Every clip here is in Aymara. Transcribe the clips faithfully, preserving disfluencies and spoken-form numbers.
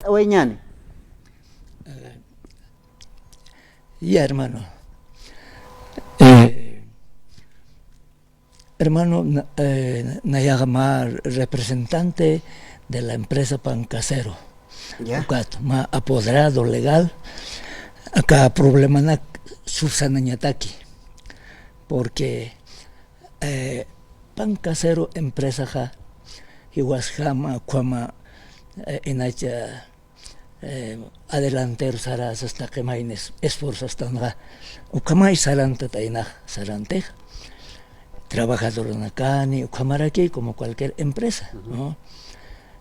T'awayñani. Ya, hermano. Eh, hermano, na-, eh, nayaxa mä representante de la empresa Pan Casero. Ya. Ukat, mä apoderado legal. Aka problemanak subsanañataki. Porque, eh, Pan Casero empresaxa jiwasjama, ukhama, eh, inacha, eh, adelantero sarasas taqi mayni esforzastanxa, ukhamay sarantataynax, sarantix trabajadoranakani, ukhamaraki como cualquier empresa, ¿no?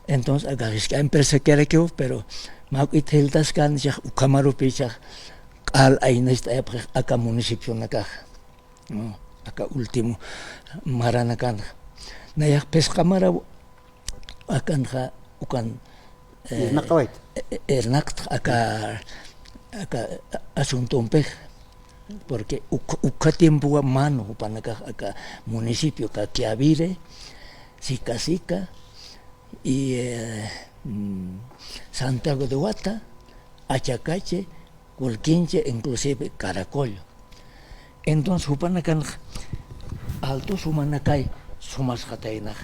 Entonces, aka jisk'a empresakirakiw, pero mä juk'it jiltaskan, jichhax ukhamarupi jichhax q'al aynacht'ayapxix aka municipionakax. ¿No? Aka último maranakanxa. Nayax phisqa maraw akanxa ukan, eh, irnaqawayta. Eh, eh, irnaqtx aka, aka asuntumpix. Porque uk-, ukha tiempowa manu jupanakax aka municipio Caquiavire, Sica Sica, y, eh, mm, Santiago de Huata, Achacache, Culquinche, inclusive Caracollo. Entonces, jupanakanx alto sumanakay sumasxataynax,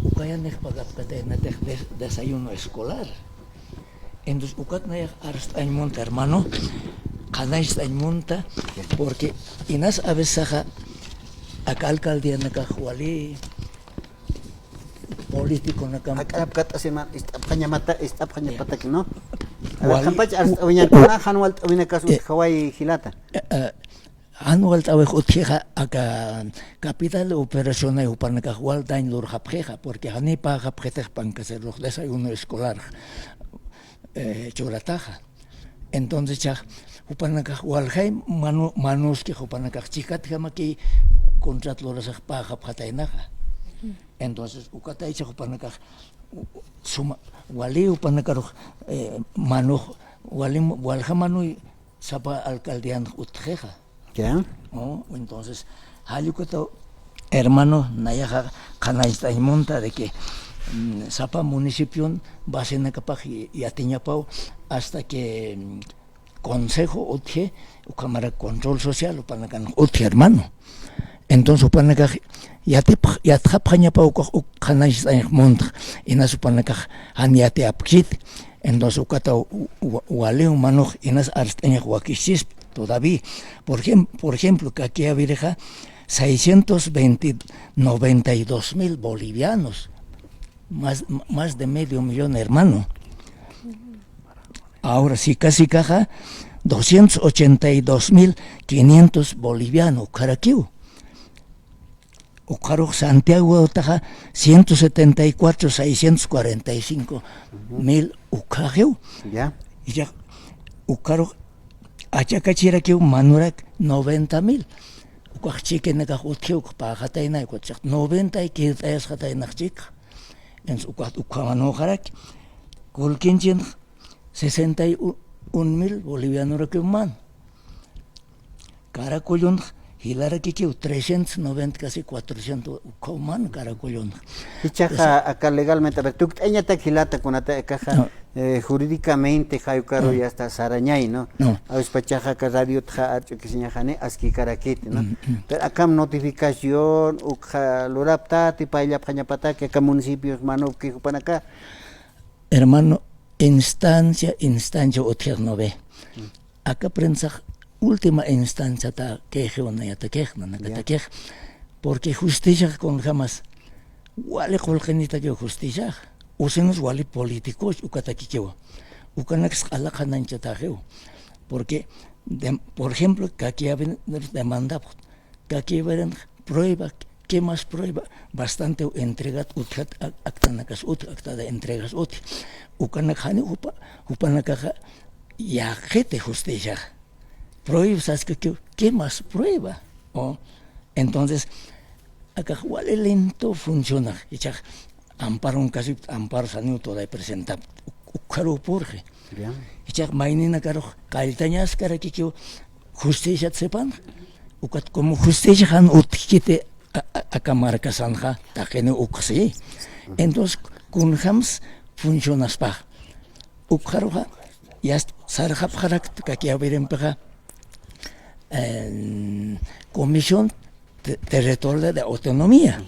ukayanix pagapkataynatix des-, desayuno escolar. Entonces, ukat nayax arst'añ munta, hermano, qhanañcht'añ munta, porque inas a veces aka alcaldianakax wali politiconakam. Ak'arapkat'asiman ist'apxañamata, ist'apxañapataki, ¿no? A ver, wal-, qhanpach arst'awiñankuna, jan walt'awinakas utjaway jilata. Eh, eh, jan walt'awix utjixa aka capital de operacionay jupanakax wal dañ lurxapxixa, porque janiy pagapxitix Pan Caserorux desayuno escolar, eh, churataxa. Entonces, jichhax jupanakax waljay manu-, manuski jupanakax chikatjamakiy contrat lurasax pagapxataynaxa. Entonces, ukataycha jupanakax, u-, u-, suma, wali jupanakarux, eh, manux, wali, walja manuy sapa alcaldianx utjixa. Ya. Oh, entonces, jall ukata, hermano, nayaxa qhanañcht'añ munta de que, mm, sapa municipion basenakapax y-, yatiñapaw hasta que, mm, consejo utji, ukhamarak control social, jupanakan utji, hermano. Entonces, jupanakax yatipx-, yatxapxañapaw ukax uk qhanañcht'añx munta, inas jupanakax jan yatiyapkit. Entonces, ukata wa-, wa-, waliw manux inas arst'añax wakischispa todavía. Por ejem-, por ejemplo, Caquiavirixa seiscientos veinte, noventa y dos mil bolivianos, más, más de medio millón, hermano. Ahora, Sica Sicaxa doscientos ochenta y dos mil quinientos bolivianos, ukharakiw. Ukharux Santiagotaxa ciento setenta y cuatro, seiscientos cuarenta y cinco mil ukhaxiw. Ya. Jichhax ukharux Achacacherakiw manurak noventa mil. Ukax chiquenakax utjiw, ukax pagxataynaw, ukax noventa y kirt'ayasxataynax chiquex. Entonces, ukax, ukhamanuxaraki. Culquinchinx sesenta y un mil bolivianorakiw man. Caracollonx jilarakikiw trescientos noventa, casi cuatrocientos, ukhaw man Caracollonx. Jichhaxa aka legalmente, a ver, tukt'ayañatak jilata kunata akaxa, no, eh, jurídicamente jay ukaru ya está sarañay, ¿no? No. Awispachaxa aka radiotxa arch'ukisiñaxani askikarakiti, ¿no? Mm, mm. Pero akham notificación ukxa luraptati, payllapxañapataki aka municipios manupki jupanaka. Hermano, instancia, instancia utjix, ¿no ve? Mm. Aka prensax última instanciata kixi, nayatakix, nanakatakix. Ya. Porque justiciax kunjamas wali qullqinitakiw justiciax. Usinus wali políticos ukatakikiw. Ukanaks q'ala qhanañchataxiw. Porque, dem-, por ejemplo, Caquiaviri demandapxta. Caquiavirinx prueba, ¿qué más prueba? Bastante entregat utjat, ak-, actanakas utj, acta de entregas utj. Ukanak jani jupa, jupanakaxa yaqhiti justiciax. Prueba saskakiw, ¿qué más prueba? O, entonces, akax wali lento funciona. Jichhax amparon, casi amparo saniw todavía presentapxta. Uk-, ukharuw purxi. Ya. Jichhax mayninakarux qalltañaskarakikiw justiciat sipan. Ukat como justicia jan utjkiti a-, a-, aka markasanxa taqiniw ukxi. Entonces, kunjams funcionaspax. Ukxaruxa, yast sarxapxarakta Caquiavirimpixa, em, Comisión Te-, Territorial de Autonomía.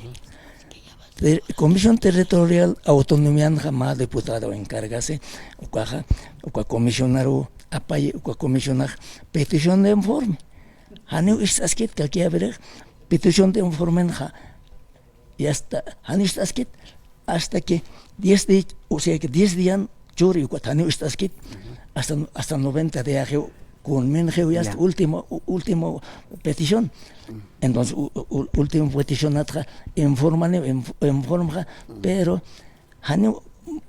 Te-, Comisión Territorial Autonomianxa mä diputado encargasi, ukaxa, uka comisionaru apayi, uka comisionax petición de informe. Janiw ist'askit Caquiavirix, petición de informenxa, y hasta, janiw ist'askit, hasta que diez di-, o sea que diez días churi, ukat janiw ist'askit, hasta, hasta noventa días, kunmin, ya, hasta último, u-, último petición. Entonces, u-, u-, último petición atxa, informa, inf-, informa, pero janiw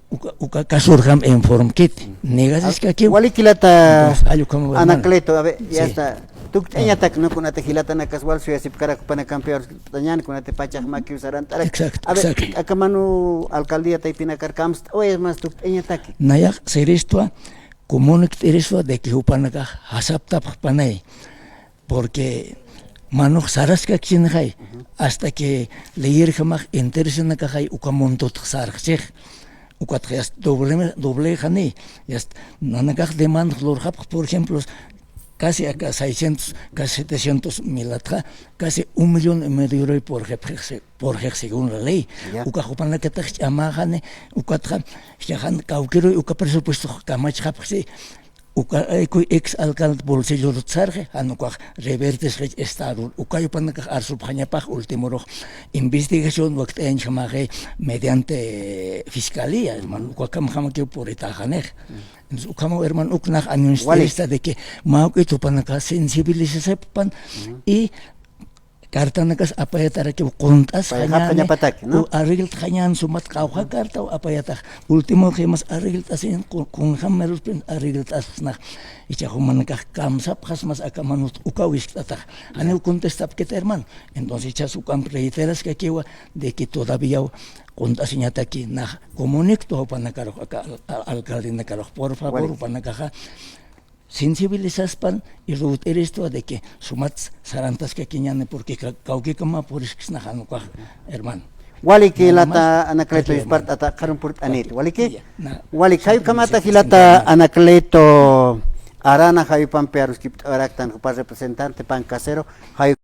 uka, uka casorjam informkit. Negas, ah, es que aquí, wali jilata, entonces, ay, ukham, hermano. Anacleto, a ver, ya, sí, está. Tukt'añatak, ¿no? Kunati jilatanakas wal suyasipkarak jupanakampiw arsuskipt'añäni, kunati pachax makiw sarant'arak. Exacto, a ver, exacto. Aka manu alcaldía taypinakar kamst'awayas mas tukt'añataki. Nayax siristwa, comunikt'iristwa de que jupanakax jasaptapxpanay. Porque manux saraskakchinxay, hasta que leyirjamax interesanakaxay uka montotx sarxchix. Ukatxa yast doble, doble jani, yast nanakax demanda lurxapx, por ejemplo, casi aka seiscientos, casi setecientos mil atxa, casi un millón y medio por jepxix, por jepxix según la ley. Ya. Uka jupanakatax ch'amäxani, ukatxa, jichhax jan kawkïruy uka presupuesto kamachxapxi, uka, eh, ku-, ex alcalde bolsillorut sarxi, jan ukax revertisxi estado, uka jupanakax arsupxañapax, ultimorux investigación wakt'ayañjamaxi mediante fiscalía, hermano, uka kamjamakiw puritäxanix. Entonces, ukhamaw, hermano, uk nax anuncio, wali, de que mä juk'it jupanakax sensibilizasipxpan, y cartanakas apayatarakiw qunt'asxañäni, payxapxañapataki, ¿no? U arregltxañän sumat qawqha cartaw apayatax. Último que más arreglt'asiñ, kun-, kunjam meruspin arreglt'asxsnax. Jichhax jumanakax kamsapxasmas aka manut ukaw jiskt'atax. Janiw contestapkit, hermano. Entonces, jichhas ukamp reiteraskakiwa de que todavía qunt'asiñataki nax comunicto jupanakarux, aka al-, al-, alcaldenakarux, por favor, wali, jupanakaxa sensibilizaspan y ruwt'iristwa de que sumat sarantaskakiñäni, porque ka-, kawkïkama puriskisnax jan ukax, hermano. Waliki, nada más, jilata Anacleto, así, hermano. Yuspart'ata, qharump purt'anit. Waliki? Ya, na-, walik, jayukamata, sí, jilata, hermano. Anacleto Arana, jayupampi aruskipt'araktan jupa representante Pan Casero, jayu-